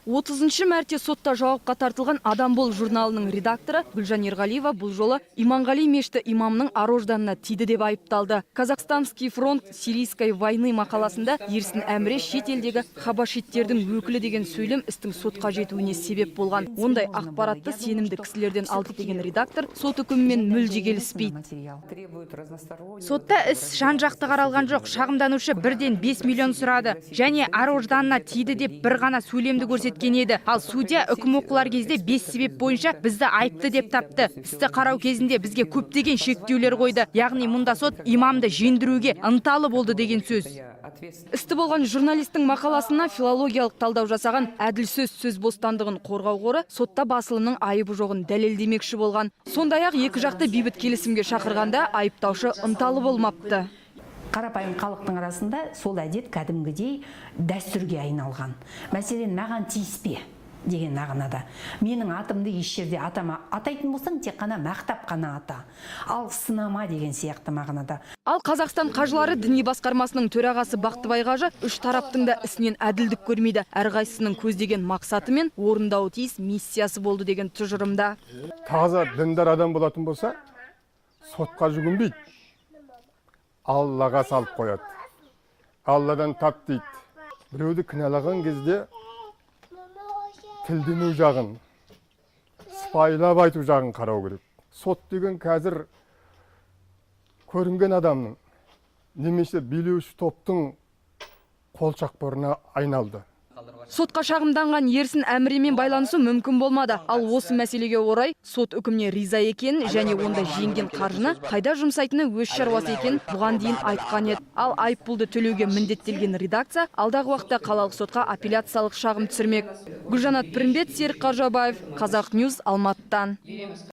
30-шы мәрте сотта жауапқа тартылған «Адам бол» журналының редакторы Гүлжан Ерғалиева бұл жолы Иманғали мешіті имамының ар-ожданына тиді деп айыпталды. «Казахстанский фронт сирийской войны» мақаласында Ерсін Әміре шет елдегі хабашиттердің өкілі деген сөйлем істің сотқа жетуіне себеп болған. Ондай ақпаратты сенімді кісілерден алдық деген редактор сот үкімімен мүлде келіспейді. Сотта іс жан жақты қаралған жоқ. Шағымданушы бірден 5 миллион сұрады және ар ожданына тиді деп бір ғана сөйлемді көрсеткен еді. Ал судья үкім оқылар кезде бес себеп бойынша бізді айыпты деп тапты. Істі қарау кезінде бізге көптеген шектеулер қойды. Яғни мұнда сот имамды жеңдіруге ынталы болды деген сөз. Істі болған журналистің мақаласына филологиялық талдау жасаған «Әділ сөз» сөз бостандығын қорғау қоры сотта басылымның айыбы жоғын дәлелдемекші болған. Сондай ақ екі жақты бейбіт келісімге шақырғанда айыптаушы ынталы болмапты. Қарапайым халықтың арасында сол әдет кәдімгідей дәстүрге айналған. Мәселен, «маған тиіспе» деген мағынада. Менің атымды еш жерде атама, атайтын болсаң, тек қана мақтап қана ата, ал сынама деген сияқты мағынада. Ал Қазақстан қажылары діни басқармасының төрағасы Бақтыбай қажы үш тараптың да ісінен әділдік көрмейді. Әрқайсысының көздеген мақсаты мен орындауы тиіс миссиясы болды деген тұжырымда. Таза діндар адам болатын болса, сотқа жүгінбейді, Аллаға салып қояды, Алладан тап дейді. Біреуді кінәлаған кезде тілдену жағын, сыпайылап айту жағын қарау керек. Сот деген қазір көрінген адамның немесе билеуші топтың қолшақпарына айналды. Сотқа шағымданған Ерсін Әміремен байланысу мүмкін болмады. Ал осы мәселеге орай сот үкіміне риза екенін және онда жеңген қаржыны қайда жұмсайтыны өз шаруасы екенін бұған дейін айтқан еді. Ал айыппұлды төлеуге міндеттелген редакция алдағы уақытта қалалық сотқа апелляциялық шағым түсірмек. Гүлжанат Пірімбет, Серік Қаржаубаев, Қазақ Ньюс, Алматыдан.